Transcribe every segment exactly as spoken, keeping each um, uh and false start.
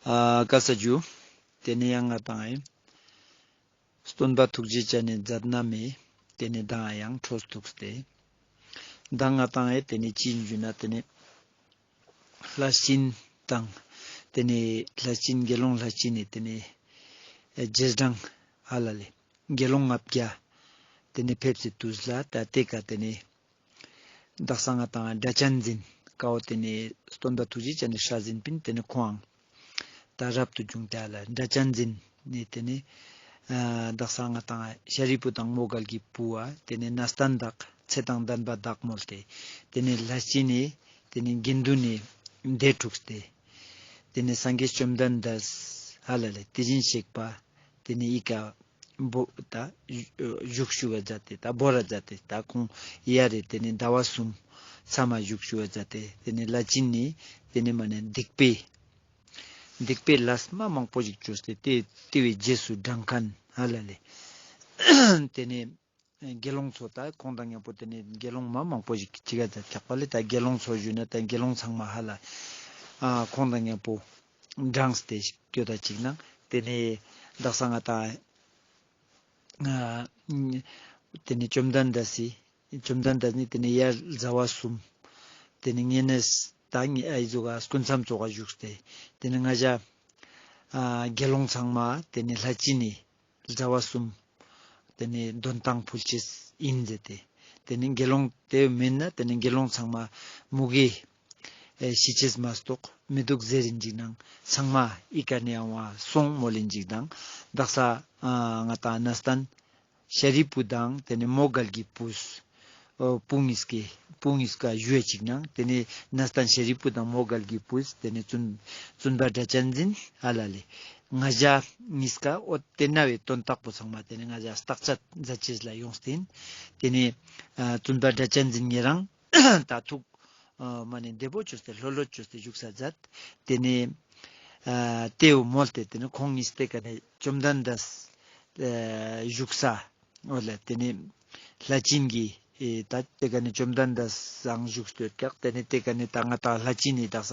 ཨ་ཀ་ས་ཇུ། ཏེ་ནེ་ཡང་ང་ཏང་ཨེ་སྟོན་པ་ཐུགས་རྗེ་ཅན་ནི་མཛད་རྣམ་མེ་ཏེ་ནེ་མདང་ཡང་འཕྲོས་ཐུགས་ཏེ། མདང་ང་ཏང་ཨེ་ཏེ་ནེ་ཅི་ཨིན་ཞུ་ན་ཏེ་ནེ་ལྷས་བྱིན་དང་ཏེ་ནེ་ལྷས་བྱིན་དགེ་སློང་ལྷས་བྱིན་ནི་ཏེ་ནེ་ཨེ་རྗེས་འབྲང་ཧ་ལ་ལེ། དགེ་སློང་ལྔ་བརྒྱ་ཏེ་ནེ་ཕེབས་སེ་དུས་ལ་ད་ཏེ་ཀ་ཏེ་ནེ་དག་ས་ང་ཏང་སྒྲ་གཅན་འཛིན་ཀའོ་ཏེ་ནེ་སྟོན་པ་ཐུགས་རྗེ་ཅན་ནི་སྲས་ཨིན་པིན། ཏེ་ནེ་ཁོང་ད་རབ་ཏུ་བྱུང་སྟེ་ཧ་ལ་སྒྲ་གཅན་འཛིན་ནི་ཏེ་ནེ་ཨ་དག་ས་ང་ཏང་ཤཱ་རིའི་བུ་དང་མོའུ་འགལ་གྱི་བུ་བོ་ཏེ་ནེ་གནས་བརྟན་དག་ཚེ་དང་ལྡན་པ་དག་མོལ་ཏེ། ཏེ་ནེ་ལྷས་བྱིན་ནི་ཏེ་ནེ་དགེ་འདུན་ནི་སྡེ་དྲུག་སྟེ། ཏེ་ནེ་སངས་རྒྱས་བཅོམ་ལྡན་འདས་ཧ་ལ་ལེ་དེ་བཞིན་གཤེགས་པ་ཏེ་ནེ་ཨི་ཀ་བོ་ད་བཞུགས་ཞུ་བ་མཛད་དེ་ད་བོར་ར་མཛད་དེ་ད་ཁོང་ཡ་རེ་ཏེ་ནེ་ཟླ་བ་གསུམ་མཚམས་མ་བཞུགས་ཞུ་བ་མཛད་དེ། ཏེ་ནེ་ལྷས་བྱིན་ནི་ཏེ་ནེ་མ་ནེ་སྡིག་པའི་སྡིག་པའི་ལས་མ་མང་པོ་ཞིག་བཅོས་ཏེ་ཏེ་ཏེ་བའི་རྗེས་སུ་འབྲང་མཁན་ཧ་ལ་ལེ། ཏེ་ནེ་དགེ་སློང་ཚོ་ད་ཁོང་དང་མཉམ་པོ་ཏེ་ནེ་དགེ་སློང་མ་མང་པོ་ཞིག་ཅི་ག་ད་ཁྱག་པ་ལེ་ད་དགེ་སློང་ཚོ་ཞུ་ན་ད་དགེ་སློང་ཚང་མ་ཧ་ལ་ཨ་ཁོང་དང་མཉམ་པོ་འབྲངས་ཏེ་སྐྱོད་ད་ཅིག་ནང་ཏེ་ནེ་དག་ས་ང་ཏང་ཨ་ཏེ་ནེ་བཅོམ་ལྡན་འདས་སི་བཅོམ་ལྡན་འདས་ནི་ཏེ་ནེ་ཡར་ཟླ་བ་གསུམ་ཏེ་ནེ་ངེ་ནེ་ད་ངེ་ཨ་ཡི་ཟུག་ག་སྐུ་མཚམས་ཙོགས་ག་བཞུགས་ཏེ་ཏེ་ནེ་ང་ཞ་ཨ་དགེ་སློང་ཚང་མ་ཏེ་ནེ་ལྷས་བྱིན་ནི་ཟླ་བ་གསུམ་ཏེ་ནེ་འདོན་ཐང་ཕུལ་ཅེས་ཨིན་ཟེར་ཏེ། ཏེ་ནེ་དགེ་སློང་ཏེ་མེན་ན་ཏེ་ནེ་དགེ་སློང་ཚང་མ་མུ་གེ་ཨེ་ཤི་ཅེས་མ་གཏོགས་མི་དུག་ཟེར་ཨིན་ཅིག་ནང་ཚང་མ་ཨི་ཀ་ནེ་ཡང་བ་སོང་མོལ་ཨིན་ཅིག་དང་དག་ས་ཨ་ང་ཏང་གནས་བརྟན་ཤཱ་རིའི་བུ་དང་ཏེ་ནེ་མོའུ་འགལ་གྱི་བུས་ཨོ་བུ་གཉིས་ཀའི་བུ་གཉིས་ཀ་ཞུ་ཡ་ཅིག་ནང་ཏེ་ནེ་གནས་བརྟན་ཤཱ་རིའི་བུ་དང་མོའུ་འགལ་གྱི་བུས་ཏེ་ནེ་བཙུན་བཙུན་པ་སྒྲ་གཅན་འཛིན་ཧ་ལ་ལེ་ང་ཞ་གཉིས་ཀ་ཨོ་ཏེ་ན་བའི་དོན་དག་པོ་ཚང་མ་ཏེ་ནེ་ང་ཞ་བརྟག་དཔྱད་མཛད་ཅེས་ལ་ཡོངས་ཏེ་ཨིན། ཏེ་ནེ་ཨ་བཙུན་པ་སྒྲ་གཅན་འཛིན་ཉེ་རང་ད་ཐུགས་ཨ་མ་ནེ་བདེ་པོ་བཅོས་ཏེ་ལྷོད་ལྷོད་བཅོས་ཏེ་བཞུགས་ས་མཛད། ཏེ་ནེ་ཨ་ཏེའོ་མོལ་ཏེ་ཏེ་ནེ་ཁོང་གཉིས་ཏེ་ཀ་ནེ་བཅོམ་ལྡན་འདས་ཨ་བཞུགས་ས་འོ་ལ་ཏེ་ནེ་ལྷས་བྱིན་གྱི་ཨེ་ད་ཏེ་ཀ་ནེ་བཅོམ་ལྡན་འདས་སང་བཞུགས་སྟོད་ཀྱག་ཏེ་ནེ་ཏེ་ཀ་ནེ་ད་ང་ཏང་ལྷས་བྱིན་ནི་དག་ས་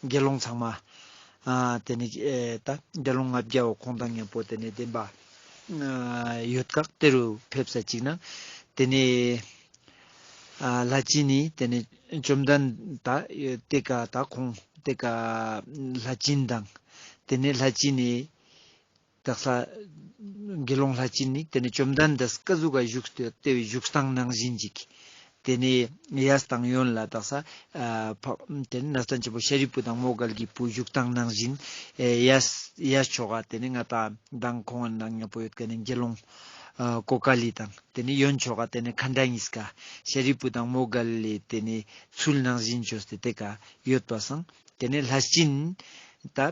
དགེ་སློང་ཚང་མ་ཨ་ཏེ་ནེ་ཨེ་ད་དགེ་སློང་ལྔ་བརྒྱའོ་ཁོང་དང་མཉམ་པོ་ཏེ་ནེ་བདེན་པ་ཨ་ཡོད་ཀྱག་ཏེ་རུ་ཕེབས་ས་ཅིག་ནང་ཏེ་ནེ་ཨ་ལྷས་བྱིན་ནི་ཏེ་ནེ་བཅོམ་ལྡན་ད་ཏེ་ཀ་ད་ཁོང་ཏེ་ཀ་ལྷས་བྱིན་དང་ཏེ་ནེ་ལྷས་བྱིན་ནི་དག་ས་དགེ་སློང་ལྷས་བྱིན་ནི་ཏེ་ནེ་བཅོམ་ལྡན་འདས་ཀ་ཟུག་ག་བཞུགས་ཏེ་ཏེ་བའི་བཞུགས་སྟངས་ནང་བཞིན་ཅིག་ཏེ་ནེ་གཡས་དང་གཡོན་ལ་དག་ས་ཨ་ཕ་ཏེ་ནེ་གནས་བརྟན་ཆེན་པོ་ཤཱ་རིའི་བུ་དང་མོའུ་འགལ་གྱི་བུ་བཞུགས་སྟངས་ནང་བཞིན་ཨེ་གཡས་གཡས་ཕྱོགས་ཀ་ཏེ་ནེ་ང་ཏང་མདང་ཁོང་ནང་མཉམ་པོ་ཡོད་ཀ་ནེ་དགེ་སློང་ཨ་ཀོ་ཀ་ལི་དང་ཏེ་ནེ་གཡོན་ཕྱོགས་ཀ་ཏེ་ནེ་མཁའ་འགྲོ་གཉིས་ཀ་ཤཱ་རིའི་བུ་དང་མོའུ་འགལ་ལི་ཏེ་ནེ་ཚུལ་ནང་བཞིན་བཅོས་ཏེ་ཏེ་ཀ་ཡོད་པ་སང་། ཏེ་ནེ་ལྷས་བྱིན་ད་ཨ་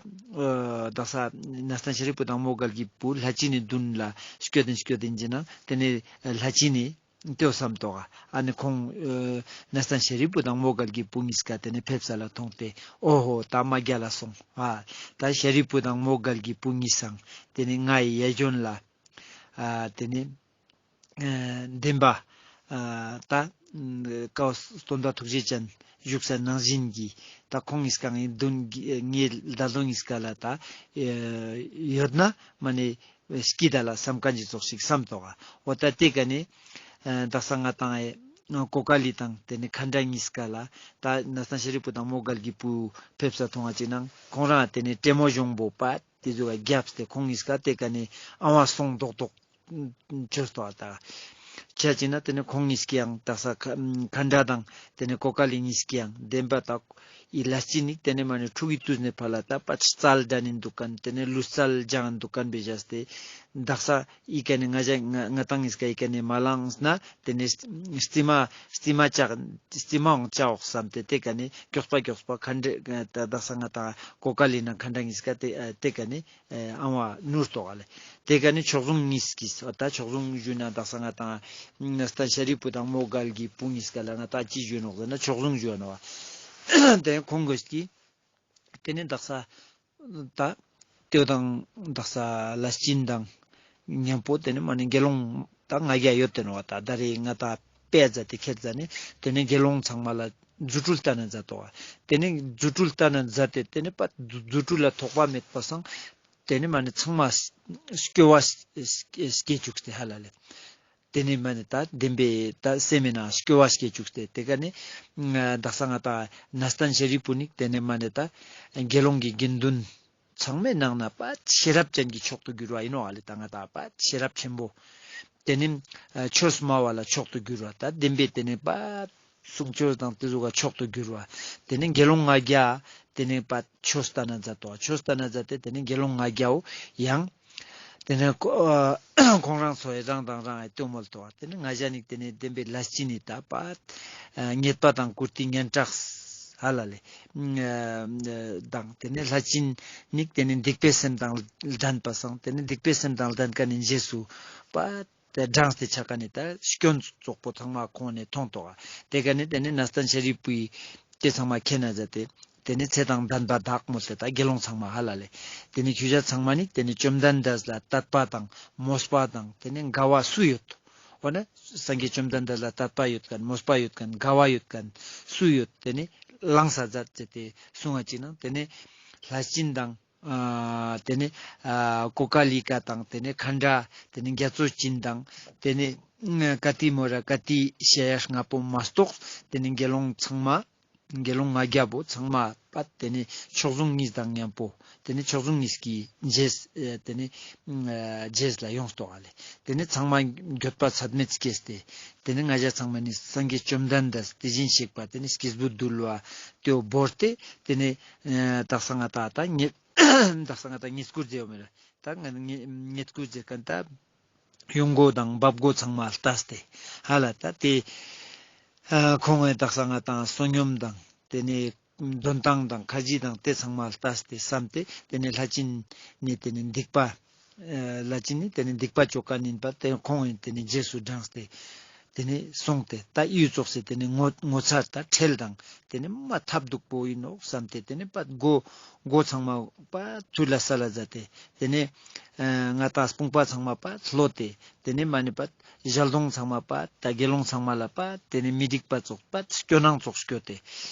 དག་ས་གནས་བརྟན་ཤཱ་རིའི་བུ་དང་མོའུ་འགལ་གྱི་བུ་ལྷས་བྱིན་ནི་མདུན་ལ་སྐྱོད་དེ་སྐྱོད་དེ་ཅི་ན་ཏེ་ནེ་ལྷས་བྱིན་ནི་ལྟོས་སམ་ཏོག་ཨ་ནི་ཁོང་ཨ་གནས་བརྟན་ཤཱ་རིའི་བུ་དང་མོའུ་འགལ་གྱི་བུ་གཉིས་ཀ་ཏེ་ནེ་ཕེབས་ས་ལ་མཐོང་སྟེ་ཨོ་ཧོ་ད་མ་རྒྱལ་ལ་སོང་ཨ་ད་ཤཱ་རིའི་བུ་དང་མོའུ་འགལ་གྱི་བུ་གཉིས་སང་ཏེ་ནེ་ང་ཡི་གཡས་གཡོན་ལ་ཨ་ཏེ་ནེ་ཨ་བདེན་པ་ཨ་ད་ཀའོ་སྟོན་པ་ཐུགས་རྗེ་ཅན་བཞུགས་ས་ནང་བཞིན་གྱི་ད་ཁོང་གཉིས་ཀ་ངའི་མདུན་གྱི་ངའི་ཟླ་གདོང་གཉིས་ཀ་ལ་ད་ཨེ་ཡོད་ན་མ་ནེ་སྐྱིད་ད་ལ་སམ་ཁན་ཅིག་ཙོགས་ཤིག་སམ་ཏོག་ཨ། འོ་ད་ཏེ་ཀ་ནེ་ཨ་དག་ས་ང་ཏང་ཨེ་ཀོ་ཀ་ལི་དང་ཏེ་ནེ་མཁའ་འགྲོ་གཉིས་ཀ་ལ་ད་གནས་བརྟན་ཤཱ་རིའི་བུ་དང་མོའུ་འགལ་གྱི་བུ་ཕེབས་ས་མཐོང་བ་ཅིག་ནང་ཁོང་རང་ཏེ་ནེ་ཏྲེ་མོ་གཞོང་པོ་པ་ཏེ་ཟུག་ག་རྒྱབ་སྟེ་ཁོང་གཉིས་ཀ་ཏེ་ཀ་ནེ་ཨ་བ་སོང་རྡོག་རྡོག་ཅོས་ཏོག་ཨ། ད་ཆ་ཅིག་ན་ཏེ་ནེ་ཁོང་གཉིས་ཀྱིས་ཡང་དག་ས་མཁའ་མཁའ་འགྲོ་དང་ཏེ་ནེ་ཀོ་ཀ་ལི་གཉིས་ཀྱིས་ཡང་བདེན་པ་དག་ཨི་ལྷས་བྱིན་ནི་ཏེ་ནེ་མ་ནེ་ཕྲུ་གུའི་དུས་ནེ་ཕར་ལ་ད་པ་རྩལ་འགྲན་ནི་འདུག་ག་ཏེ་ནེ་ལུས་རྩལ་སྦྱང་འདུག་ག་བེ་བཞག་སྟེ་དག་ས་ཨི་ཀ་ནེ་ང་ཞ་ང་ང་ཏང་གཉིས་ཀ་ཨི་ཀ་ནེ་མ་ལངས་ན་ཏེ་ནེ་རྩིབ་མ་རྩིབ་མ་བཅག་རྩིབ་མའང་བཅག་འོག་སམ་སྟེ་ཏེ་ཀ་ནེ་མགྱོགས་པ་མགྱོགས་པ་མཁའ་འགྲོ་དག་ས་ང་ཏང་ཀོ་ཀ་ལི་ན་མཁའ་འགྲོ་གཉིས་ཀ་ཏེ་ཏེ་ཀ་ནེ་ཨེ་ཨང་བ་ནུར་ཏོག་ཨ་ལེ། ཏེ་ཀ་ནེ་མཆོག་ཟུང་གཉིས་ཀྱིས་འོ་ད་མཆོག་ཟུང་ཞུ་ན་དག་ས་ང་ཏང་གནས་བརྟན་ཤཱ་རིའི་བུ་དང་མོའུ་འགལ་གྱི་བུ་གཉིས་ཀ་ལ་ང་ཏང་ཅི་ཞུ་ནོག་ཟེར་ན་མཆོག་ཟུང་ཞུ་ནོག་ཨ། ཏེ་ཁོང་གི་ཏེ་ནེ་དག་ས་ད་ཏེའོ་དང་དག་ས་ལྷས་བྱིན་དང་མཉམ་པོ་ཏེ་ནེ་མ་ནེ་དགེ་སློང་ད་ལྔ་བརྒྱ་ཡོད་དེ་ནོག་ད་ད་རེས་ང་ཏང་དཔེ་མཛད་དེ་ཁྱེར་མཛད་ནེ་ཏེ་ནེ་དགེ་སློང་ཚང་མ་ལ་ རྫུ་འཕྲུལ་སྟན་ན་མཛད་དོ། དེ་ནས་རྫུ་འཕྲུལ་སྟན་ན་མཛད་དེ་དེ་ནས་པ་རྫུ་འཕྲུལ་ལ་ཐོགས་པ་མེད་པ་སང་དེ་ནས་མ་ནི་ཚང་མ་སྐྱོ་བ་སྐྱེ་བཅུག་སྟེ་ཧ་ལ་ལེ། དེ་ནས་མ་ནི་ད་བདེན་པའི་ད་སེམས་མི་ནང་སྐྱོ་བ་སྐྱེ་བཅུག་སྟེ་དེ་ཀ་ནས་དག་ས་ང་ད་ནཱ་སྟན་ཤཱ་རིའི་བུ་ནི་དེ་ནས་མ་ནི་ད་དགེ་སློང་གི་དགེ་འདུན་ཚང་མའི་ནང་ན་པ་ཤེས་རབ་ཅན་གྱི་མཆོག་ཏུ་གྱུར་བ་ཡིན་ནོ་ཨ་ལེ། ད་ང་ད་པ་ཤེས་རབ་ཆེན་པོ། དེ་ནས་ཆོས་སྨྲ་བ་ལ་མཆོག་ཏུ་གྱུར་བ་ད་བདེན་པའི་དེ་ནས་པ་གསུང་ཆོས་དང་དེ་ཟུག་ག་མཆོག་ཏུ་གྱུར་བ། དེ་ནས་དགེ་སློང་ལྔ་བརྒྱ་དེ་ནས་པ་ཆོས་སྟན་ན་མཛད་དོ། ཆོས་སྟན་ན་མཛད་དེ་དེ་ནས་དགེ་སློང་ལྔ་བརྒྱའོ་ཡང་། དེ་ནས་ཁོ་ཁོང་རང་ཚོའི་རང་དང་རང་ཨེ་ལྟོས་མོལ་དོ། དེ་ནས་ང་ཞ་ནིག་དེ་ནས་བདེན་པའི་ལྷས་བྱིན་ནི་ད་པ་རྙེད་པ་དང་བཀུར་སྟི་སྙན་གྲགས་ཧ་ལ་ལེ། དང་དེ་ནས་ལྷས་བྱིན་ནིག་དེ་ནས་སྡིག་པའི་སེམས་དང་ལྡན་པ་སང་དེ་ནས་སྡིག་པའི་སེམས་དང་ལྡན་ཀ་ནས་རྗེས་སུ་པ་དེ་འབྲངས་ཏེ་ཆ་ཀ་ནས་ད་སྐྱོན་ཙོགས་པོ་ཚང་མ་ཁོང་ནས་མཐོང་དོ། དེ་ཀ་ནས་དེ་ནས་ནཱ་སྟན་ཤཱ་རིའི་བུའི་དེ་ཚང་མ་མཁྱེན་ན་མཛད་དེ། དེ་ནས་ཚེ་དང་ལྡན་པ་དག་མོལ་ཏེ་ད་དགེ་སློང་ཚང་མ་ཧ་ལ་ལེ། དེ་ནས་ཁྱོ་ཞ་ཚང་མ་ནི་དེ་ནས་བཅོམ་ལྡན་འདས་ལ་དད་པ་དང་མོས་པ་དང་དེ་ནས་དགའ་བ་སུ་ཡོད། འོ་ན་སངས་རྒྱས་བཅོམ་ལྡན་འདས་ལ་དད་པ་ཡོད་མཁན་མོས་པ་ཡོད་མཁན་དགའ་བ་ཡོད་མཁན་སུ་ཡོད། དེ་ནས་བླངས་ས་མཛད་ཟེར་ཏེ་གསུང་བ་ཅིག་ནང་དེ་ནས་ལྷས་བྱིན་དང་། ཨ་དེ་ནས་ཨ་ཀོ་ཀ་ལི་ཀ་དང་དེ་ནས་ཁཎྜ། དེ་ནས་རྒྱ་མཚོ་བྱིན་དང་། དེ་ནས་ཀ་ཏི་མོ་ར་ཀ་ཏི་ཤ་ཡ་ལྔ་པོ་མ་གཏོགས་དེ་ནས་དགེ་སློང་ཚང་མ། དགེ་སློང་ལྔ་བརྒྱ་པོ་ཚང་མ་པ་དེ་ནས་མཆོག་ཟུང་གཉིས་དང་མཉམ་པོ་དེ་ནས་མཆོག་ཟུང་གཉིས་ཀྱི་རྗེས་དེ་ནས་རྗེས་ལ་ཡོངས་ཏོག་ཨ་ལེ། དེ་ནས་ཚང་མ་འགྱོད་པ་ཚད་མེད་སྐྱེས་ཏེ་དེ་ནས་ང་ཞ་ཚང་མ་ནི་སངས་རྒྱས་བཅོམ་ལྡན་འདས་དེ་བཞིན་གཤེགས་པ་དེ་ནས་སྐྱེས་བུ་འདུལ་བ་དེའོ་བོར་ཏེ་དེ་ནས་དག་ས་ང་ད་ད་ཉེ་དག་ས་ང་ད་ཉེས་སྐུར་མཛད་ཡོད་མེད་ར། ད་ང་ཉེ་ཉེས་སྐུར་མཛད་མཁན་ད་གཡོན་སྒོ་དང་བར་སྒོ་ཚང་མ་ལྟས་ཏེ་ཧ་ལ་ད་དེ་ཁོང་ངི་དག་ས་ང་ད་བསོད་སྙོམས་དང་དེ་ནས་འདོན་ཐང་དང་ཁ་རྗེ་དང་དེ་ཚང་མ་ལྟས་ཏེ་བསམ་སྟེ་དེ་ནས་ལྷས་བྱིན་ནི་དེ་ནས་སྡིག་པ་ལྷས་བྱིན་ནི་དེ་ནས་སྡིག་པ་བཅོ་མཁན་ཡིན་པ་དེ་ཁོང་ངི་དེ་ནས་རྗེས་སུ་འབྲངས་ཏེ། དེ་ནས་སོང་སྟེ་ད་ཡུལ་ཙོགས་སེ་དེ་ནས་ངོ་ངོ་མཚར་ད་ཁྲེལ་དང་དེ་ནས་མ་ཐབས་སྡུག་པོ་ཡིན་ནོག་བསམ་སྟེ་དེ་ནས་པ་སྒོ་སྒོ་ཚང་མ་པ་ཐུལ་ལ་ས་ལ་མཛད་དེ་དེ་ནས་ང་ད་དཔུང་པ་ཚང་མ་པ་ལྷོད་དེ་དེ་ནས་མ་ནི་པ་ཞལ་གདོང་ཚང་མ་པ་ད་དགེ་སློང་ཚང་མ་ལ་པ་དེ་ནས་མི་སྡིག་པ་ཙོགས་པ་སྐྱོ་སྣང་ཙོགས་སྐྱོ་སྟེ།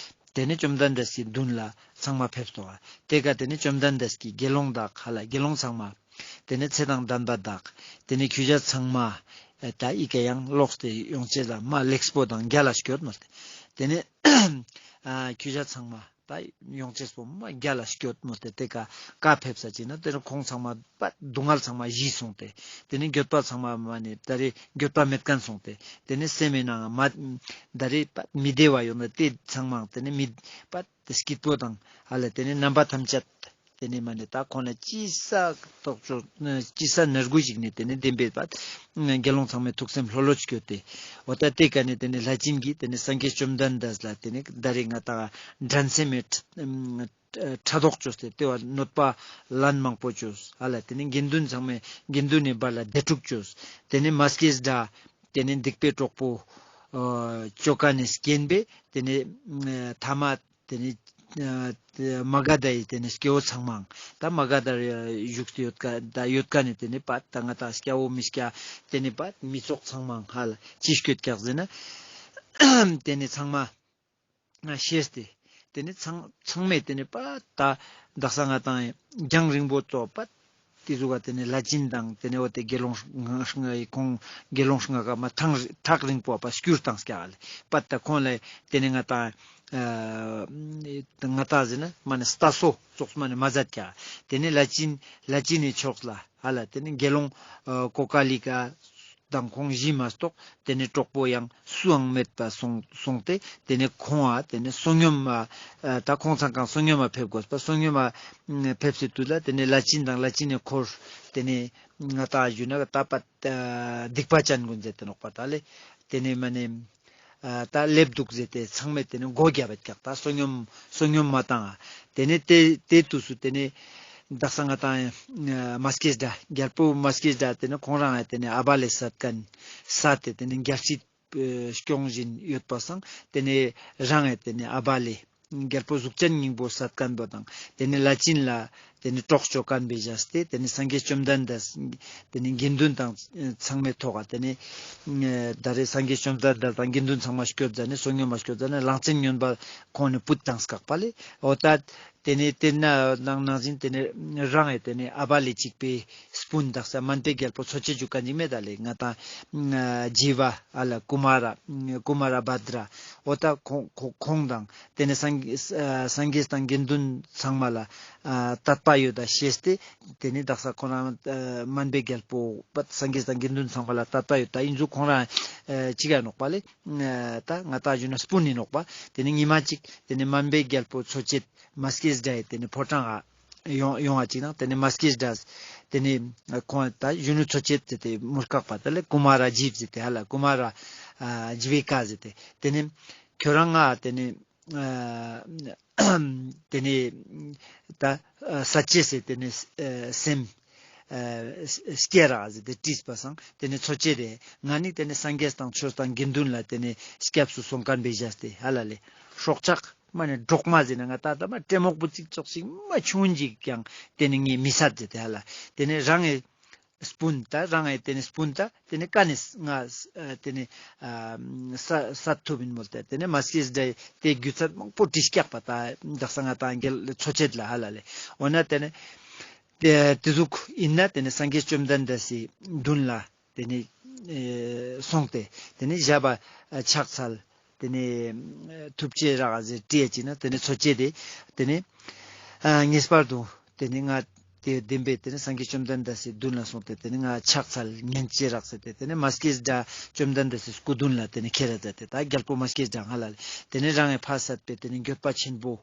དེ་ནས་བཅོམ་ལྡན་འདས་ཀྱི་མདུན་ལ་ཚང་མ་ཕེབས་སོ། དེ་ཀ་དེ་ནས་བཅོམ་ལྡན་འདས་ཀྱི་དགེ་སློང་དག་ཧ་ལ་དགེ་སློང་ཚང་མ། དེ་ནས་ཚེ་དང་ལྡན་པ་དག་དེ་ནས་ཁྱོ་ཞ་ཚང་མ། ད་ཨི་ཀ་ཡང་ལོག་སྟེ་ཡོང་ཅེས་ལ་མ་ལེགས་པོ་དང་རྒྱལ་ལ་སྐྱོད་མོལ་ཏེ། དེ་ནས་ཁྱོ་ཞ་ཚང་མ་ད་ཡོང་ཅེས་པོ་མ་རྒྱལ་ལ་སྐྱོད་མོལ་ཏེ་དེ་ཀ་ཀ་ཕེབས་ས་ཅིག་ན་དེ་ནས་ཁོང་ཚང་མ་པ་སྡུག་བསྔལ་ཚང་མ་ཞི་སོང་སྟེ། དེ་ནས་འགྱོད་པ་ཚང་མ་མ་ནི་ད་རེ་འགྱོད་པ་མེད་མཁན་སོང་སྟེ། དེ་ནས་སེམས་མི་ནང་མ་ད་རེ་པ་མི་བདེ་བ་ཡོང་ན་དེ་ཚང་མ་དེ་ནས་མི་པ་སྐྱིད་པོ་དང་ཧ་ལ་དེ་ནས་རྣམ་པ་ཐམས་ཅད་དེ་ནས་མ་ནི་ད་ཁོང་ལ་ཅི་ས་ཐོག་ཆོ་ཅི་ས་ནར་གུ་ཞིག་ནས་དེ་ནས་བདེན་པའི་པ་དགེ་སློང་ཚང་མའི་ཐུགས་སེམས་ལྷོད་ལྷོད་སྐྱོད་དེ། འོ་ད་དེ་ཀ་ནས་དེ་ནས་ལྷས་བྱིན་གྱིས་དེ་ནས་སངས་རྒྱས་བཅོམ་ལྡན་འདས་ལ་དེ་ནས་ད་རེ་ང་ད་འགྲན་སེམས་མེད། ཕྲག་དོག་བཅོས་ཏེ་དེ་བ་གནོད་པ་ལན་མང་པོ་བཅོས། ཧ་ལ་དེ་ནས་དགེ་འདུན་ཚང་མས་དགེ་འདུན་ནི་བར་ལ་བདེ་སྡུག་བཅོས། དེ་ནས་མ་སྐྱེས་དགྲ་དེ་ནས་སྡིག་པའི་གྲོགས་པོ་ཨ་བཅོ་མཁན་ནི་རྐྱེན་པས་དེ་ནས་ཨ་ཐ་མ་དེ་ནས་ཨ་མ་ག་དྷ་ཡི་དེ་ནས་སྐྱེ་བོ་ཚང་མའང་ད་མ་ག་དྷ་ར་བཞུགས་ཏེ་ཡོད་ཀ་ད་ཡོད་ཀ་ནས་དེ་ནས་པ་ད་ང་ད་སྐྱ་བོ་མི་སྐྱ་དེ་ནས་པ་མི་ཚོགས་ཚང་མའང་ཧ་ལ་ཅི་སྐྱོད་ཀྱག་ཟེར་ན་དེ་ནས་ཚང་མ། ཤེས་ཏེ། དེ་ནས་ཚང་ཚང་མས་དེ་ནས་པ་ད་དག་ས་ང་ད་རྒྱང་རིང་པོ་ཙོགས་པ་དེ་ཟུག་ག་དེ་ནས་ལྷས་བྱིན་དང་དེ་ནས་འོ་དེ་དགེ་སློང་ལྔ་ཁོང་དགེ་སློང་ལྔ་ཀ་མ་ཐག་ཐག་རིང་པོ་པ་སྐྱུར་བཏང་སྐྱ་ག་ལེ། པ་ད་ཁོང་ལ་དེ་ནས་ང་ད་ཨ་ང་ད་ཟེར་ན་མ་ནི་ལྟ་སོ་ཙོགས་མ་ནི་མ་མཛད་ཀྱ། དེ་ནས་ལྷས་བྱིན་ལྷས་བྱིན་ནི་ཕྱོགས་ལ་ཧ་ལ་དེ་ནས་དགེ་སློང་ཨ་ཀོ་ཀ་ལི་ཀ་དང་ཁོང་བཞི་མ་གཏོགས་དེ་ནས་གྲོགས་པོ་ཡང་སུའང་མེད་པ་སོང་སོང་སྟེ། དེ་ནས་ཁོང་ཨ་དེ་ནས་བསོད་སྙོམས་ཨ་ད་ཁོང་ཚང་ཀ་བསོད་སྙོམས་ཨ་ཕེབས་དགོས་པ་བསོད་སྙོམས་ཨ་ཕེབས་སི་དུས་ལ་དེ་ནས་ལྷས་བྱིན་དང་ལྷས་བྱིན་ནི་འཁོར་དེ་ནས་ང་ད་ཞུ་ན་ད་པ་སྡིག་པ་ཅན་ཀུན་ཟེར་ཏེ་ནོག་པ་ད་ལེ། དེ་ནས་མ་ནས་ཨ་ད་སླེབས་འདུག་ཟེར་ཏེ་ཚང་མས་དེ་ནས་མགོ་བརྒྱབ་པ་ཀྱག་ད་བསོད་སྙོམས་བསོད་སྙོམས་མ་བཏང་ཨ། དེ་ནས་དེ་དེ་དུས་སུ་དེ་ནས་དག་ས་ང་ད་མ་སྐྱེས་དགྲ་རྒྱལ་པོ་མ་སྐྱེས་དགྲ་དེ་ནས་ཁོང་རང་ཨ་དེ་ནས་ཨ་བ་ལེ་བསད་མཁན་བསད་དེ་དེ་ནས་རྒྱལ་སྲིད་སྐྱོང་བཞིན་ཡོད་པ་སང་དེ་ནས་རང་ཨ་དེ་ནས་ཨ་བ་ལེ་རྒྱལ་པོ་གཟུགས་ཅན་སྙིང་པོ་བསད་མཁན་པོ་དང་དེ་ནས་ལྷས་བྱིན་ལ་ ཏེ་ནེ་གྲོགས་ཅོ་ཁན་བེ་ཞག་སྟེ་ཏེ་ནེ་སངས་རྒྱས་བཅོམ་ལྡན་འདས་ཏེ་ནེ་དགེ་འདུན་དང་ཚང་མའི་ཐོག་ག་ཏེ་ནེ་ད་རེས་སངས་རྒྱས་བཅོམ་ལྡན་འདས་དང་དགེ་འདུན་ཚང་མ་སྐྱོད་ཟ་ནེ་བསོད་སྙོམས་མ་སྐྱོད་ཟ་ནེ་གླང་ཆེན་སྨྱོན་པ་ཁོང་ནེ་བུད་ཏང་སྐག་པ་ལེ། འོ་ད་ཏེ་ནེ་ཏེ་ན་ནང་ནང་བཞིན་ཏེ་ནེ་རང་ངི་ཏེ་ནེ་ཨ་བ་ལེ་གཅིག་པའི་སྤུན་དག་ས་མན་པའི་རྒྱལ་པོ་འཚོ་བྱེད་ཞུ་ཁན་ཅིག་མེད་ད་ལེ། ང་ཏང་ཨ་ཇི་བ་ཨ་ལ་ཀུ་མ་ར་ཀུ་མ་ར་བྷ་དྲ་འོ་ད་ཁོང་ཁོང་ཁོང་དང་ཏེ་ནེ་སངས་ཨ་སངས་རྒྱས་དང་དགེ་འདུན་ཚང་མ་ལ་ཨ་དད་པ་ཡོད་ད་ཤེས་ཏེ་ཏེ་ནེ་དག་ས་ཁོང་རང་ཨ་མན་པའི་རྒྱལ་པོ་པ་སངས་རྒྱས་དང་དགེ་འདུན་ཚང་མ་ལ་དད་པ་ཡོད་ད་ཨིན་ཟུག་ཁོང་རང་ཨ་ཅིག་ཡ་ནོག་པ་ལེ། ཨ་ད་ང་ཏང་ཞུ་ན་སྤུན་ཨིན་ནོག་པ། ཏེ་ནེ་ཉི་མ་ཅིག་ཏེ་ནེ་མན་པའི་རྒྱལ་པོ་འཚོ་བྱེད་མ་སྐྱེས་དགྲ་ཡི་ཏེ་ནེ་ཕོ་བྲང་ང་ཡོང་ཡོང་བ་ཅིག་ནང་ཏེ་ནེ་མ་སྐྱེས་དགྲ་ཏེ་ནེ་ཁོང་ད་གཞོན་ནུ་འཚོ་བྱེད་ཟེར་ཏེ་མུར་སྐག་པ་ད་ལེ་ཀུ་མ་ར་ཇིབ་ཟེར་ཏེ་ཧ་ལ་ཀུ་མ་ར་ཨ་ཇི་བི་ཀ་ཟེར་ཏེ་ཏེ་ནེ་ཁྱོད་རང་ང་ཏེ་ནེ་ཨ་ཏེ་ནེ་ད་ཨ་ས་ཅེ་ཟེར་ཏེ་ནེ་ཨ་སེམས་ཨ་སྐྱེ་རག་ཟེར་ཏེ་དྲིས་པ་སང་ཏེ་ནེ་འཚོ་བྱེད་དེ་ང་ནི་ཏེ་ནེ་སངས་རྒྱས་དང་ཆོས་དང་དགེ་འདུན་ལ་ཏེ་ནེ་སྐྱབས་སུ་སོང་ཁན་བེ་ཞག་སྟེ་ཧ་ལ་ལེ་སྲོག་ཆགས་མ་ནེ་གྲོག་མ་ཟེར་ན་ང་ཏང་ད་མ་ཏྲེ་མོག་པོ་ཅིག་ཙོགས་ཤིག་མ་ཆུང་ཅིག་ཀྱང་ཏེ་ནེ་ངས་མི་སད་ཟེར་ཏེ་ཧ་ལ། ཏེ་ནེ་རང་ངི་སྤུན་ད་རང་ངི་ཏེ་ནེ་སྤུན་ད་ཏེ་ནེ་ཀ་ནེ་ང་ཏེ་ནེ་ཨ་ས་སད་ཐུབ་ཨིན་མོལ་ཏེ་ཏེ་ནེ་མ་སྐྱེས་དགྲ་ཏེ་རྒྱུ་མཚན་མང་པོ་དྲིས་སྐྱག་པ་ད་དག་ས་ང་ཏང་རྒྱལ་འཚོ་བྱེད་ལ་ཧ་ལ་ལེ། འོ་ན་ཏེ་ནེ་ཏེ་ཏེ་ཟུག་ཨིན་ན་ཏེ་ནེ་སངས་རྒྱས་བཅོམ་ལྡན་འདས་སི་མདུན་ལ་ཏེ་ནེ་ཨེ་སོང་སྟེ་ཏེ་ནེ་ཞབས་པ་ཕྱག་འཚལ། ཏེ་ནེ་ཐུགས་རྗེ་རག་ཟེར་དྲིས་ཅིག་ན་ཏེ་ནེ་འཚོ་བྱེད་དེ་ཏེ་ནེ་ཨ་ངེས་པར་དུ་ཏེ་ནེ་ང་ཏེ་བདེན་པའི་ཏེ་ནེ་སངས་རྒྱས་བཅོམ་ལྡན་འདས་སི་མདུན་ལ་སོང་སྟེ་ཏེ་ནེ་ང་ཕྱག་འཚལ་ཉན་ཅེས་རག་ཟེར་ཏེ་ཏེ་ནེ་མ་སྐྱེས་དགྲ་བཅོམ་ལྡན་འདས་སི་སྐུ་མདུན་ལ་ཏེ་ནེ་ཁྱེར་ར་མཛད་དེ་ད་རྒྱལ་པོ་མ་སྐྱེས་དགྲ་ང་ལ་ཏེ་ནེ་རང་ངི་ཕ་སད་པའི་ཏེ་ནེ་འགྱོད་པ་ཆེན་པོ་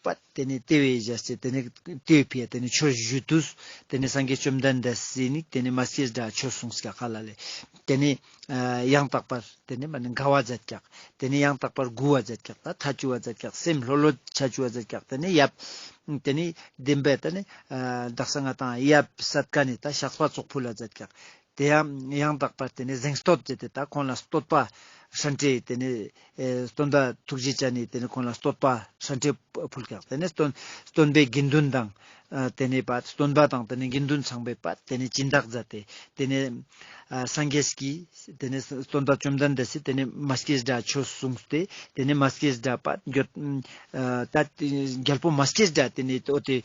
པ་ཏེ་ནེ་ཏེ་བས་བཞག་སྟེ་ཏེ་ནེ་ཏེ་བས་ཕི་ཡ་ཏེ་ནེ་ཆོས་ཞུ་དུས་ཏེ་ནེ་སངས་རྒྱས་བཅོམ་ལྡན་འདས་སི་ནི་ཏེ་ནེ་མ་སྐྱེས་དགྲ་ཆོས་གསུངས་སྐྱག་ཧ་ལ་ལེ། ཏེ་ནེ་ཨ་ཡང་དག་པར་ཏེ་ནེ་མ་ནེ་དགའ་བ་མཛད་སྐྱག། ཏེ་ནེ་ཡང་དག་པར་མགུ་བ་མཛད་སྐྱག་ད་ཐ་ཆུ་བ་མཛད་སྐྱག་སེམས་ལྷོད་ལྷོད་ཆ་ཆུ་བ་མཛད་སྐྱག། ཏེ་ནེ་ཡབ་ཏེ་ནེ་བདེན་པའི་ཏེ་ནེ་ཨ་དག་ས་ང་ཏང་ཡབ་སད་ཀ་ནེ་ད་ཤགས་པ་ཙོག་ཕུལ་ལ་མཛད་སྐྱག། ཏེ་ཡང་ཡང་དག་པར་ཏེ་ནེ་གཟེངས་བསྟོད་མཛད་དེ་ད་ཁོང་ལ་བསྟོད་པ་ཧྲན་ཏེ་ཏེ་ནེ་ཨེ་སྟོན་པ་ཐུགས་རྗེ་ཅན་ནི་ཏེ་ནེ་ཁོང་ལ་བསྟོད་པ་ཧྲན་ཏེ་ཕུལ་སྐྱག། ཏེ་ནེ་སྟོན་སྟོན་པའི་དགེ་འདུན་དང་ཨ་ཏེ་ནེ་པ་སྟོན་པ་དང་ཏེ་ནེ་དགེ་འདུན་ཚང་མས་པ་ཏེ་ནེ་སྦྱིན་བདག་མཛད་དེ་ཏེ་ནེ་ཨ་སངས་རྒྱས་ཀྱིས་ཏེ་ནེ་སྟོན་པ་བཅོམ་ལྡན་འདས་སི་ཏེ་ནེ་མ་སྐྱེས་དགྲ་ཆོས་གསུངས་ཏེ་ཏེ་ནེ་མ་སྐྱེས་དགྲ་པ་འགྱོད་ཨ་ད་རྒྱལ་པོ་མ་སྐྱེས་དགྲ་ཏེ་ནེ་འོ་ཏེ་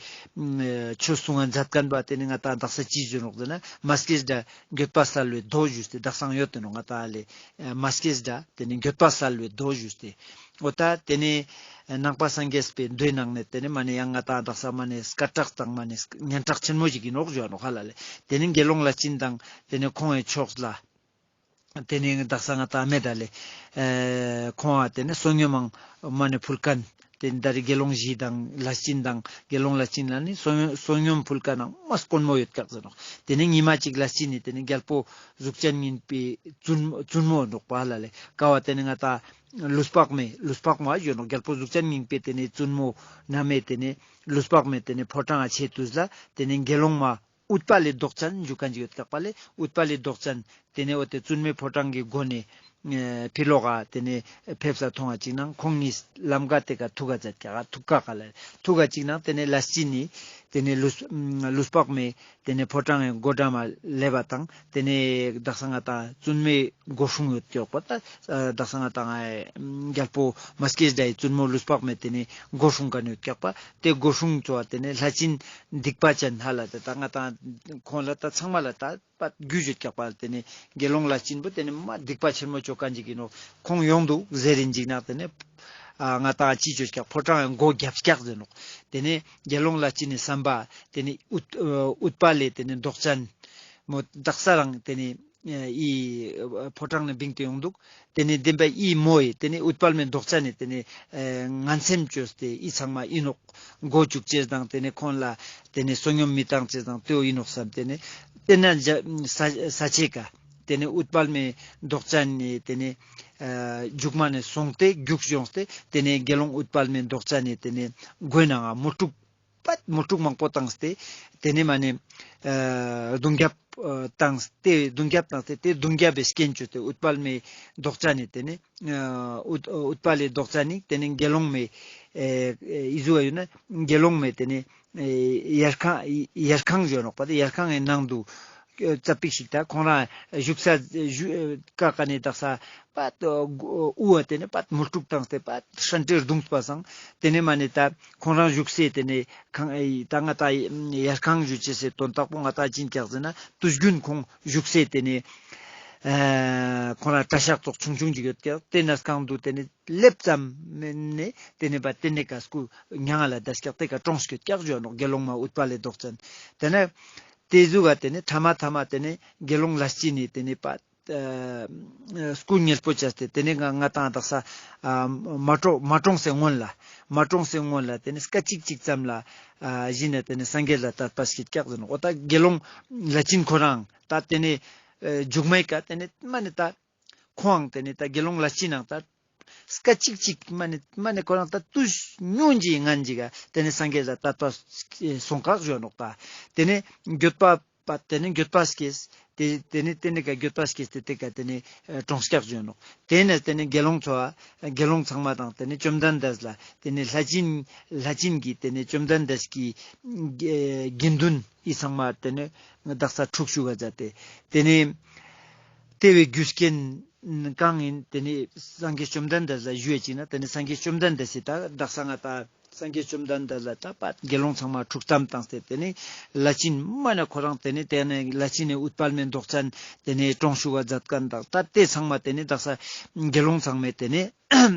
ཆོས་གསུང་ང་མཛད་ཁན་པ་ཏེ་ནེ་ང་ཏང་དག་ས་ཅི་ཞུ་ནོག་ཟེར་ན་མ་སྐྱེས་དགྲ་འགྱོད་པ་སེལ་བའི་མདོ་ཞུས་ཏེ་དག་སང་ཡོད་དེ་ནོག་ང་ཏང་ལེ། མ་སྐྱེས་དགྲ་ཏེ་ནེ་འགྱོད་པ་སེལ་བའི་མདོ་ཞུས་ཏེ། འོ་ད་ཏེ་ནེ་ནང་པ་སངས་རྒྱས་པའི་མདོའི་ནང་ནེ་ཏེ་ནེ་མ་ནེ་ཡང་ང་ཏང་དག་ས་མ་ནེ་སྐད་གྲགས་དང་མ་ནེ་སྙན་གྲགས་ཆེན་མོ་ཞིག་ཨིན་ནོག་ཞུ་བ་ནོག་ཧ་ལ་ལེ། ཏེ་ནེ་དགེ་སློང་ལྷས་བྱིན་དང་ཏེ་ནེ་ཁོང་ངི་ཕྱོགས་ལ་ཏེ་ནེ་དག་ས་ང་ཏང་མེད་ད་ལེ། ཨེ་ཁོང་ང་ཏེ་ནེ་བསོད་སྙོམས་མ་ནེ་ཕུལ་ཁན་ཏེ་ནེ་ད་རེས་དགེ་སློང་བཞི་དང་ལྷས་བྱིན་དང་དགེ་སློང་ལྷས་བྱིན་ལ་ནི་བསོད་སྙོམས་བསོད་སྙོམས་ཕུལ་ཁན་ནང་མ་དཀོན་མོ་ཡོད་ཀྱག་ཟེར་ནོག། ཏེ་ནེ་ཉི་མ་ཅིག་ལྷས་བྱིན་ནི་ཏེ་ནེ་རྒྱལ་པོ་གཟུགས་ཅན་སྙིང་པོའི་བཙུན་བཙུན་མོ་ནོག་པ་ཧ་ལ་ལེ། ཀ་བ་ཏེ་ནེ་ང་ཏང་ལུས་དཔག་མེད་ལུས་དཔག་མ་ཞུ་ནོག། རྒྱལ་པོ་གཟུགས་ཅན་སྙིང་པོའི་ཏེ་ནེ་བཙུན་མོ་ན་མེ་ཏེ་ནེ་ལུས་དཔག་མེད་ཏེ་ནེ་ཕོ་བྲང་ང་ཆེ་དུས་ལ་ཏེ་ནེ་དགེ་སློང་མ་ཨུཏྤ་ལའི་མདོག་ཅན་ཞུ་ཁན་ཅིག་ཡོད་ཀྱག་པ་ལེ། ཨུཏྤ་ལའི་མདོག་ཅན་ཏེ་ནེ་འོ་ཏེ་བཙུན་མོའི་ཕོ་བྲང་གི་སྒོ་ནེ་ཨེ་ཕི་ལོག་ག་ཏེ་ནེ་ཕེབས་ས་མཐོང་བ་ཅིག་ནང་ཁོང་གཉིས་ལམ་ཀ་ཏེ་ཀ་ཐུག་ག་མཛད་ཀྱག་ཐུག་ཀ་ཀ་ལ་ཐུག་ག་ཅིག་ནང་ཏེ་ནེ་ལྷས་བྱིན་ནི་ཏེ་ནེ་ལུས་ལུས་དཔག་མེད་ཏེ་ནེ་ཕོ་བྲང་གི་སྒོ་འགྲམ་མ་ལེབ་བ་དང་ཏེ་ནེ་དག་ས་ང་ཏང་བཙུན་མོའི་སྒོ་སྲུང་ཡོད་ཀྱག་པ་ད་དག་ས་ང་ཏང་རྒྱལ་པོ་མ་སྐྱེས་དགྲ་ཡི་བཙུན་མོ་ལུས་དཔག་མེད་ཏེ་ནེ་སྒོ་སྲུང་ཁན་ཡོད་ཀྱག་པ་ཏེ་སྒོ་སྲུང་ཚོ་བ་ཏེ་ནེ་ལྷས་བྱིན་སྡིག་པ་ཅན་ཧ་ལ་ཏེ་ད་ང་ཏང་ཁོང་ལ་ད་ཚང་མ་ལ་ད་པ་རྒྱུས་ཡོད་ཀྱག་པ་ཏེ་ནེ་དགེ་སློང་ལྷས་བྱིན་པོ་ཏེ་ནེ་མ་སྡིག་པ་ཆེན་མོ་ཅོ་ཁན་ཅིག་ཨིན་ནོག། ཁོང་ཡོང་དུག་ཟེར་རིན་ཅིག་ནང་ཏེ་ནེ་ཨ་ང་ཏང་ཅི་ཅོ་ཀྱག་ཕོ་བྲང་ངི་སྒོ་རྒྱབ་ཀྱག་ཟེར་ནོག། ཏེ་ནེ་དགེ་སློང་ལྷས་བྱིན་ནི་བསམ་པ་ཏེ་ནེ་ཨུཏ་ཨུཏྤ་ལའི་ཏེ་ནེ་མདོག་ཅན་མོ་དག་ས་རང་ཏེ་ནེ་ཨི་ཕོ་བྲང་ནེ་བིངས་ཏེ་ཡོང་དུག། ཏེ་ནེ་བདེན་པ་ཨི་མོ་ཡི་ཏེ་ནེ་ཨུཏྤལ་མའི་མདོག་ཅན་ནི་ཏེ་ནེ་ངན་སེམས་ཅོས་ཏེ་ཨི་ཚང་མ་ཨིན་ནོག་མགོ་བཅུག་ཅེས་དང་ཏེ་ནེ་ཁོང་ལ་ཏེ་ནེ་བསོད་སྙོམས་མི་བཏང་ཅེས་དང་ཏེའོ་ཨིན་ནོག་བསམ་ཏེ་ནེ་ཏེ་ན་ས་ས་ཆེ་ཀ་ཏེ་ནེ་ཨུཏྤལ་མའི་མདོག་ཅན་ནི་ཏེ་ནེ་རྒྱུག་མ་ནེ་སོང་སྟེ་རྒྱུག་ཡོངས་ཏེ་ཏེ་ནེ་དགེ་སློང་ཨུཏྤལ་མའི་མདོག་ཅན་ནི་ཏེ་ནེ་མགོའི་ནང་ང་མོ་ཀྲུག་པད་མོ་ཀྲུག་མང་པོ་བཏང་སྟེ་ཏེ་ནེ་མ་ནེ་ཨ་རྡུང་རྒྱབ་ཨ་བཏང་སྟེ་རྡུང་རྒྱབ་བཏང་སྟེ་ཏེ་རྡུང་རྒྱབ་པའི་རྐྱེན་བྱས་ཏེ་ཨུཏྤལ་མའི་མདོག་ཅན་ནི་ཏེ་ནེ་ཨ་ཨུཏ་ཨུཏྤལ་མའི་མདོག་ཅན་ནི་ཏེ་ནེ་དགེ་སློང་མའི་ ཨེ་ཨེ་ཨི་ཟུག་ཡོད་ན་དགེ་སློང་མའི་ཏེ་ནེ་ཨེ་ཡར་ཁང་ཡར་ཁང་ཞུ་ནོག་པ། ཏེ་ཡར་ཁང་ངི་ནང་དུ་ཙ་པིག་ཞིག་ད་ཁོང་རང་བཞུགས་ས་བཞུགས་ཀ་ཀ་ནེ་དག་ས་པ་ཏོ་དབུ་བ་ཏེ་ནེ་པ་མུལ་ཀྲུག་བཏང་སྟེ་པ་ཧྲན་ཏེ་རྡུང་པ་སང་ཏེ་ནེ་མ་ནེ་ད་ཁོང་རང་བཞུགས་སའི་ཏེ་ནེ་ཁང་ཨེ་ད་ང་ད་ཡར་ཁང་ཞུ་ཅེས་སི་དོན་དག་པོ་ང་ད་ཅི་ཡིན་ཀྱག་ཟེར་ན་དུས་རྒྱུན་ཁོང་བཞུགས་སའི་ཏེ་ནེ་ཨ་ཁོང་རང་གྲྭ་ཤག་ཙོགས་ཆུང་ཆུང་ཅིག་ཡོད་ཀྱག། ཏེ་ནེ་སྒང་དུ་ཏེ་ནེ་སླེབས་ཙམ་ནེ་ཏེ་ནེ་པ་ཏེ་ནེ་ཀ་སྐུ་མྱ་ངན་ལས་འདས་ཀྱག། ཏེ་ཀ་གྲོངས་ཀྱག་ཞུ་ནོག། དགེ་སློང་མ་ཨུཏྤ་ལའི་མདོག་ཅན། ཏེ་ནེ་ཏེ་ཟུག་ག་ཏེ་ནེ་ཐ་མ་ཐ་མ་ཏེ་ནེ་དགེ་སློང་ལས་ཅན་ནི་ཏེ་ནེ་པ་ཨ་སྐུ་ཉེ་པོ་བྱས་ཏེ་ཏེ་ནེ་ང་ང་ཏང་དག་ས་ཨ་མ་གྲོངས་མ་གྲོངས་སེ་སྔོན་ལ་མ་གྲོངས་སེ་སྔོན་ལ་ཏེ་ནེ་སྐད་ཅིག་ཅིག་ཙམ་ལ་ཨ་གཞི་ནེ་ཏེ་ནེ་སངས་རྒྱས་ལ་དད་པ་སྐྱེད་ཀྱག་ཟེར་ནོག། འོ་ད་དགེ་སློང་ལས་ཅན་ཁོ་རང་ད་ཏེ་ནེ་ཨ་མཇུག་མའི་ཀ་ཏེ་ནེ་མ་ནེ་ད་ཁོང་ཏེ་ནེ་ད་དགེ་སློང་ལས་ཅན་ནང་ད་སྐད་ཅིག་ཅིག་མ་ནེ་མ་ནེ་ཁོ་རང་ད་ཏུས་ཉུང་ཅིག་ངན་ཅིག་ག་ཏེ་ནེ་སངས་རྒྱས་ལ་དད་པ་སོང་ཀྱག་ཞུ་ནོག་ད། ཏེ་ནེ་འགྱོད་པ་པ་ཏེ་ནེ་འགྱོད་པ་སྐྱེས། ཏེ་ཏེ་ནེ་ཏེ་ནེ་ཀ་འགྱོད་པ་སྐྱེས་ཏེ་ཏེ་ཀ་ཏེ་ནེ་ཨ་གྲོངས་ཀྱག་ཞུ་ནོག། ཏེ་ནེ་ཏེ་ནེ་དགེ་སློང་ཚོ་ཨ་དགེ་སློང་ཚང་མ་དང་ཏེ་ནེ་བཅོམ་ལྡན་འདས་ལ་ཏེ་ནེ་ལྷས་བྱིན་ལྷས་བྱིན་གྱི་ཏེ་ནེ་བཅོམ་ལྡན་འདས་ཀྱི་དགེ་དགེ་འདུན་འི་ཚང་མ་ཏེ་ནེ་དག་ས་འཁྲུག་ཞུགས་ཀ་མཛད་དེ་ཏེ་ནེ་ཏེ་བོའི་རྒྱུ་རྐྱེན་གང་ཡིན་ཏེ་ནེ་སངས་རྒྱས་བཅོམ་ལྡན་འདས་ལ་ཞུ་ཡ་ཅིག་ན་ཏེ་ནེ་སངས་རྒྱས་བཅོམ་ལྡན་འདས་སི་ད་དག་ས་ང་ད་སངས་རྒྱས་བཅོམ་ལྡན་འདས་ལ་ད་པ་དགེ་སློང་ཚང་མ་འཁྲུག་གཏམ་བཏང་སྟེ་ཏེ་ནེ་ལྷས་བྱིན་མ་ནེ་ཁོ་རང་ཏེ་ནེ་ཏེ་ནེ་ལྷས་བྱིན་ནི་ཨུཏྤལ་མའི་མདོག་ཅན་ཏེ་ནེ་གྲོངས་ཞུགས་ཀ་མཛད་མཁན་དང་ད་ཏེ་ཚང་མ་ཏེ་ནེ་དག་ས་དགེ་སློང་ཚང་མས་ཏེ་ནེ་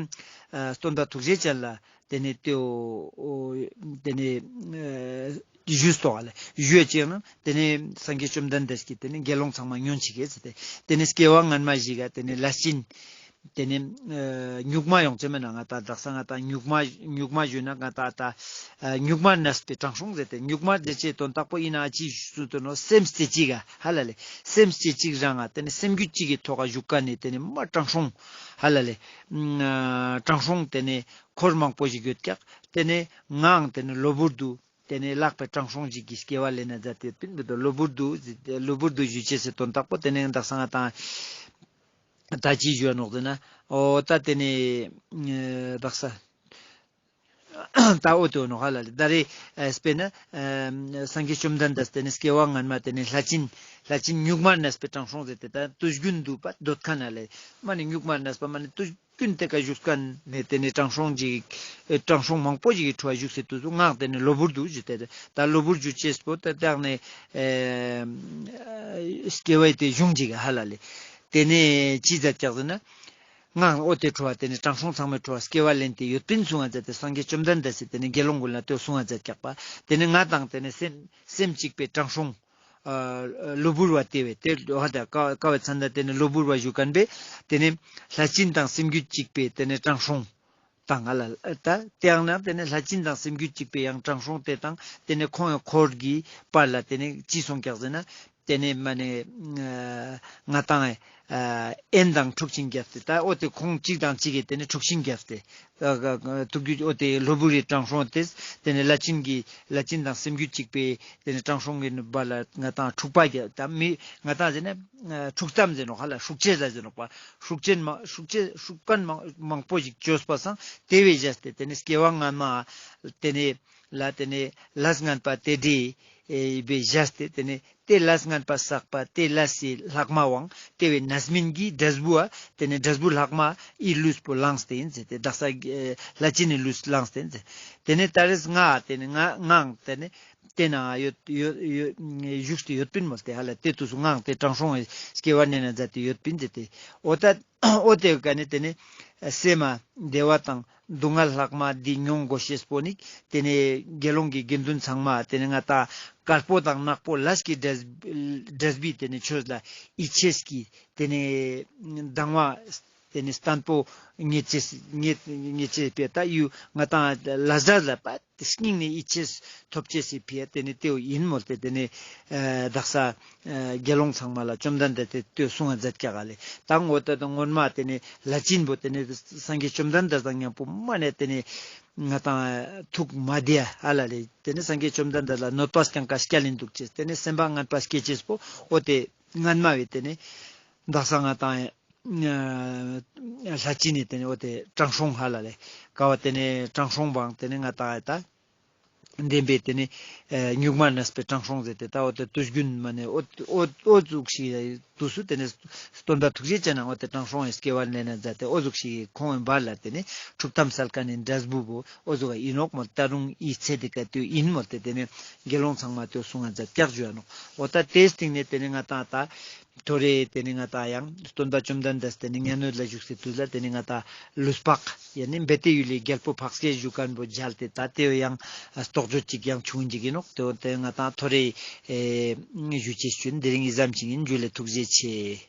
ཨ་སྟོན་པ་ཐུགས་རྗེ་ཅན་ལ་ཏེ་ནེ་ཏེའོ་ཏེ་ནེ་ཨ་ཞུས་ཏོག་ལེ། ཞུས་ཅེ་ན་ཏེ་ནེ་སངས་རྒྱས་བཅོམ་ལྡན་འདས་ཀྱིས་ཏེ་ནེ་དགེ་སློང་ཚང་མ་ཉོན་ཅིག་གེ་ཟེར་ཏེ་ཏེ་ནེ་སྐྱེ་བ་སྔན་མ་ཞིག་ག་ཏེ་ནེ་ལྷས་བྱིན་ཏེ་ནེ་ཨ་སྨྱུག་མ་ཡོང་ཅེས་མེད་ན་ང་ད་དག་ས་ང་ད་སྨྱུག་མ་སྨྱུག་མ་ཞུས་ན་ང་ད་ད་ཨ་སྨྱུག་མ་གནས་པའི་དྲང་སྲོང་ཟེར་ཏེ་སྨྱུག་མ་ཟེར་ཅེས་དོན་དག་པོ་ཡིན་ན་ཅི་ཞུ་དོ་ནོ་སེམས་རྩེ་གཅིག་ག་ཧ་ལ་ལེ། སེམས་རྩེ་གཅིག་རང་ང་ཏེ་ནེ་སེམས་རྒྱུད་གཅིག་གི་ཐོག་ག་བཞུགས་མཁན་ནི་ཏེ་ནེ་མ་དྲང་སྲོང་ཧ་ལ་ལེ། ཨ་དྲང་སྲོང་ཏེ་ནེ་འཁོར་མང་པོ་ཞིག་ཡོད་ཀྱག། ཏེ་ནེ་ངའང་ཏེ་ནེ་གློ་བུར་དུ་ཏེ་ནེ་ལྷག་པའི་དྲང་སྲོང་ཞིག་གི་སྐྱེ་བ་ལེན་ན་མཛད་དེ་ཡོད་པིན་པོ་ཏོ་གློ་བུར་དུ་གློ་བུར་དུ་ཞུ་ཅེས་སི་དོན་དག་པོ་ཏེ་ནེ་དག་ས་ང་ད་ད་ཅི་ཞུ་ནོག་ཟེར་ན་འོ་ད་ཏེ་ནེ་ཨ་དག་ས་ད་འོ་ཏེ་འོ་ནོག་ཧ་ལ་ལེ། ད་རེ་ཨ་དཔེར་ན་ཨ་སངས་རྒྱས་བཅོམ་ལྡན་འདས་ཏེ་ནེ་སྐྱེ་བ་སྔན་མ་ཏེ་ནེ་ལྷས་བྱིན་ལྷས་བྱིན་སྨྱུག་མ་གནས་པའི་དྲང་སྲོང་ཟེར་ཏེ་ད་དུས་རྒྱུན་དུ་པ་འདོད་མཁན་ན་ལེ་མ་ནེ་སྨྱུག་མ་གནས་པ་མ་ནེ་དུས་རྒྱུན་ཏེ་ཀ་བཞུགས་མཁན་ནི་ཏེ་ནེ་དྲང་སྲོང་ཅིག་ཨེ་དྲང་སྲོང་མང་པོ་ཞིག་གི་ཁྲོད་བཞུགས་སེ་དུས་སུ་ངའང་ཏེ་ནེ་གློ་བུར་དུ་ཞུ་ཏེ་ད་གློ་བུར་ཞུ་ཅེས་པོ་ཏེ་ཏེ་ནེ་ཨེ་སྐྱེ་བའི་ཏེ་གཞུང་ཅིག་ཧ་ལ་ལེ། ཏེ་ནེ་ཅི་མཛད་ཀྱག་ཟེར་ན་ངའང་འོ་ཏེ་ཁྲོད་ཏེ་ནེ་དྲང་སྲོང་ཚང་མའི་ཁྲོད་སྐྱེ་བ་ལེན་ཏེ་ཡོད་པིན་གསུང་ང་མཛད་དེ་སངས་རྒྱས་བཅོམ་ལྡན་འདས་སི་ཏེ་ནེ་དགེ་སློང་ཀུན་ལ་ཏེ་གསུང་ང་མཛད་ཀྱག་པ། ཏེ་ནེ་ང་དང་ཏེ་ནེ་སེམས་སེམས་གཅིག་པའི་དྲང་སྲོང་ཨ་གློ་བུར་བ་ཏེ་བས་ཏེ་ཧ་ད་ཀ་ཀ་བའི་མཚན་ད་ཏེ་ནེ་གློ་བུར་བ་ཞུ་མཁན་པས་ཏེ་ནེ་ལྷས་བྱིན་དང་སེམས་རྒྱུད་གཅིག་པའི་ཏེ་ནེ་དྲང་སྲོང་དང་ང་ལ་ད་ཏེ་ཡང་ན་ཏེ་ནེ་ལྷས་བྱིན་དང་སེམས་རྒྱུད་གཅིག་པའི་ཡང་དྲང་སྲོང་ཏེ་དང་ཏེ་ནེ་ཁོང་ཡང་འཁོར་གྱི་བར་ལ་ཏེ་ནེ་ཅི་སོང་ཀྱག་ཟེར་ན་ཏེ་ནེ་མ་ནེ་ང་དང་ཨ་ཨེན་དང་འཁྲུག་ཆེན་བརྒྱབ་སྟེ་ད་འོ་ཏེ་ཁོང་གཅིག་དང་གཅིག་གི་ཏེ་ནེ་འཁྲུག་ཆེན་བརྒྱབ་སྟེ་ཨ་ཐུག་རྒྱུ་འོ་ཏེ་གློ་བུར་རི་དྲང་སྲོང་ཏེ་ཏེ་ནེ་ལྷས་བྱིན་གྱི་ལྷས་བྱིན་དང་སེམས་རྒྱུད་གཅིག་པའི་ཏེ་ནེ་དྲང་སྲོང་གི་བར་ལ་ང་དང་འཁྲུག་པ་རྒྱབ་ད་མི་ང་དང་ཟེར་ན་འཁྲུག་གཏམ་ཟེར་ནོག་ཧ་ལ་ཤུགས་ཆེ་ཟ་ཟེར་ནོག་པ། ཤུགས་ཆེན་མ་ཤུགས་ཆེ་ཤུགས་མཁན་མང་མང་པོ་ཞིག་བཅོས་པ་སང་ཏེ་བས་བཞག་སྟེ་ཏེ་ནེ་སྐྱེ་བ་སྔན་མ་ཏེ་ནེ་ལ་ཏེ་ནེ་ལས་ངན་པ་ཏེ་འདྲའི་ཨེ་བས་བཞག་སྟེ་ཏེ་ནེ་ཏེ་ལས་ངན་པ་བསགས་པ་ཏེ་ལས་སི་ལྷག་མ་བོ་ཏེ་བས་རྣམ་སྨིན་གྱི་འབྲས་བུ་བ་ཏེ་ནེ་འབྲས་བུ་ལྷག་མ་འི་ལུས་པོ་བླངས་ཏེ་ཡིན་ཟེར་ཏེ་དག་ས་ཨེ་ལྷས་བྱིན་ནི་ལུས་བླངས་ཏེ་ཡིན་ཟེར། ཏེ་ནེ་ད་རེས་ང་ཏེ་ནེ་ང་ངའང་ཏེ་ནེ་ཏེ་ན་ཡོད་ཡོད་ཡོད་བཞུགས་ཏེ་ཡོད་པིན་མོལ་ཏེ་ཧ་ལ་ཏེ་དུས་སུ་ངའང་ཏེ་དྲང་སྲོང་སྐྱེ་བ་ལེན་ན་མཛད་དེ་ཡོད་པིན་ཟེར་ཏེ་འོ་ད་འོ་ཏེ་ཀ་ནེ་ཏེ་ནེ་སེམས་མ་བདེ་བ་དང་སྡུག་བསྔལ་ལྷག་མ་འདི་མྱོང་དགོས་ཤེས་པོ་ནི་ཏེ་ནེ་དགེ་སློང་གི་དགེ་འདུན་ཚང་མ་ཏེ་ནེ་ང་ད་དཀར་པོ་དང་ནག་པོ་ལས་ཀྱི་འབྲས་འབྲས་བུའི་ཏེ་ནེ་ཆོས་ལ་ཡིད་ཆེས་ཀྱི་ཏེ་ནེ་སྡང་བ་ཏེ་ནེ་བརྟན་པོ་ངེས་ཅེས་ངེས་ངེས་ཅེས་པས་ད་ཡུ་ང་དང་ལ་ཟ་ལ་པ་སྙིང་ནེ་ཡིད་ཆེས་ཐོབ་ཅེས་སི་ཕི་ཡ་ཏེ་ནེ་ཏེའོ་ཡིན་མོལ་ཏེ་ཏེ་ནེ་ཨ་དག་ས་ཨ་དགེ་སློང་ཚང་མ་ལ་བཅོམ་ལྡན་འདས་ཏེ་ཏེའོ་གསུང་ང་མཛད་ཀྱག་ག་ལེ། ད་ངོ་ཏེ་ད་སྔོན་མ་ཏེ་ནེ་ལྷས་བྱིན་པོ་ཏེ་ནེ་སངས་རྒྱས་བཅོམ་ལྡན་འདས་དང་མཉམ་པོ་མ་ནེ་ཏེ་ནེ་ང་དང་ཐུགས་མ་བདེ་ཧ་ལ་ལེ། ཏེ་ནེ་སངས་རྒྱས་བཅོམ་ལྡན་འདས་ལ་གནོད་པ་སྐྱོང་ཀ་སྐྱལ་ཡིན་འདུག་ཅེས་ཏེ་ནེ་སེམས་པ་ངན་པ་སྐྱེ་ཅེས་པོ་འོ་ཏེ་སྔན་མ་བས་ཏེ་ནེ་དག་ས་ང་དང་ ལྷ་ཅི་ནི་ཏེ་ནེ་འོ་ཏེ་དྲང་སྲོང་ཧ་ལ་ལེ། ཀ་བ་ཏེ་ནེ་དྲང་སྲོང་བང་ཏེ་ནེ་ང་ཏང་ཨེ་ཏ། འདེམས་པའི་ཏེ་ནེ་ཨེ་གཉུག་མ་གནས་པའི་དྲང་སྲོང་ཟེར་ཏེ་ཏ་འོ་ཏེ་དུས་རྒྱུན་མ་ནེ་འོ་འོ་འོ་ཟུག་ཤིག་དུས་སུ་ཏེ་ནེ་སྟོན་པ་ཐུགས་རྗེ་ཅན་ན་འོ་ཏེ་དྲང་སྲོང་ཡི་སྐྱེ་བ་ལེན་ན་མཛད་དེ་འོ་ཟུག་ཤིག་ཁོང་ངི་བར་ལ་ཏེ་ནེ་ཁྲུབ་ཐམས་སལ་ཁན་ནི་འབྲས་བུ་བོ་འོ་ཟུག་ག་ཨིན་ནོག་མོལ། ཏ་རུང་ཨི་ཚེ་འདི་ཀ་ཏེ་ཨིན་མོལ་ཏེ་ཏེ་ནེ་དགེ་སློང་ཚང་མ་ཏེ་གསུང་ང་མཛད་ཀྱག་ཞུ་ཡ་ནོག། འོ་ཏ་ཏེའི་སྟིང་ནེ་ཏེ་ནེ་ང་ཏང་ཏ་ཐོ་རེ་ཏེ་ནེ་ང་ཏང་ཡང་སྟོན་པ་བཅོམ་ལྡན་འདས་ཏེ་ནེ་མཉན་ཡོད་ལ་བཞུགས་སའི་དུས་ལ་ཏེ་ནེ་ང་ཏང་ལུས་འཕགས་ཡ་ནི་བེ་ཏའི་ཡུལ་ལི་རྒྱལ་པོ་འཕགས་སྐྱེས་བཞུགས་ཁན་བོ་མཇལ་ཏེ་ཏ་ཏེ་ཡང་རྟོགས་བརྗོད་ཅིག་ཡང་བྱུང་ཨིན་ཅིག་ཨིན་ནོག། ཏེ་འོ་ཏེ་ང་ཏང་ཐོ་རེ་ཨེ་ཞུ་ཅེས་ཞུ་ཨིན། དེ་རིང་ཨི་ཙམ་ཅིག་ཨིན། ཇུ་ལེ། ཐུགས་རྗེ་ཆེ།